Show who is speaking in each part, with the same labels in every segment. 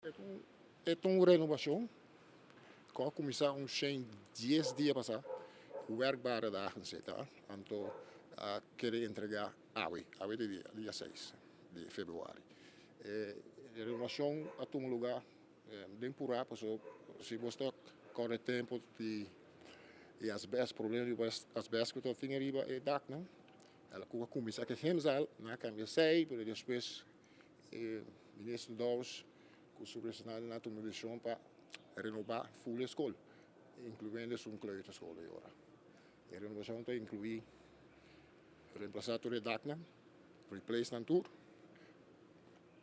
Speaker 1: E ta un renobacion cu a cuminsa un 110 dia pasa, werkbare dagen zit, anto a kere entrega awe, awe di dia 6 di februari. E renobacion a tuma luga den pura, paso si bo ta core tempo di e asbest, problema di asbest cu ta fin ariba e dak, no? El a cuminsa cu gymzaal, nan a cambia esey, pero despues e minister Dowers cu su personal a tuma decision pa renoba full scol, incluyendo un kleuterschool ora. E renobacion ta inclui reemplasa tur e daknan, replace nan tur.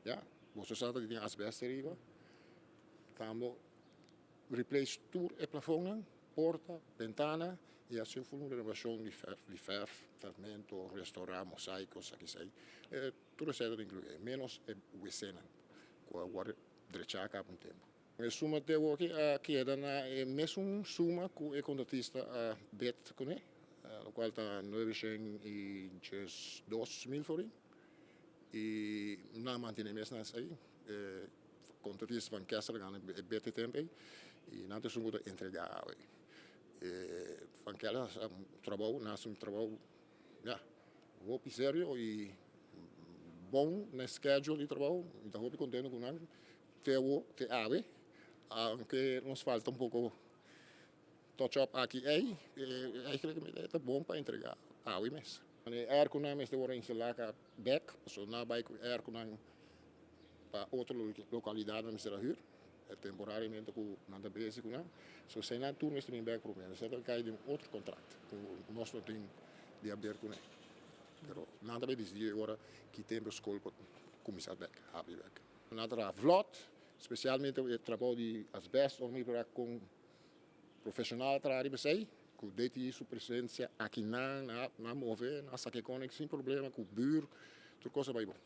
Speaker 1: Ja, bo sa cu tin asbest ariba. Tambe replace tur e plafondnan, porta, bentana y asina full un renobacion di verf, verfmento, restaura, mosaico, esaki esey. Tur esey ta inclui, menos e wc nan, cu awor drecha caba un tempo. E suma te aki a keda na e mesun suma cu e contratista a bid cune, cual ta 902 mil florin. Y nan a mantene mes na esey. E contratista Van Kessel a gana e bid tempo ey y nan ta esun cu entrega awe. E Van Kessel a un trabou, nan un trabou, ja, hopi serio y bon na schedule di trabou, mi ta hopi contento cu nan, te te awe, aunke nos falta un poco touch up aki ey, eigenlijk ta bon pa entrega awe mes. E airco nan mester wordo instala back, so nan bay cu airco nan pa otro localidad nan mester huur, temporariamente cu nan ta bezig cu nan. So esey nan tur mester bin back prome. Esey ta cay den otro contract, cu nos no tin di haber cu ne. Pero nan ta bay dicidi ora ki tempo scol por cuminsa back, habri back. Nan ta vlot, specialmente e trabou di asbest, of mi cu profesional traha riba esey, cu DTI su presencia aki nan, nan move, nan saca connect sin problema, cu buur, tur cos bay bon.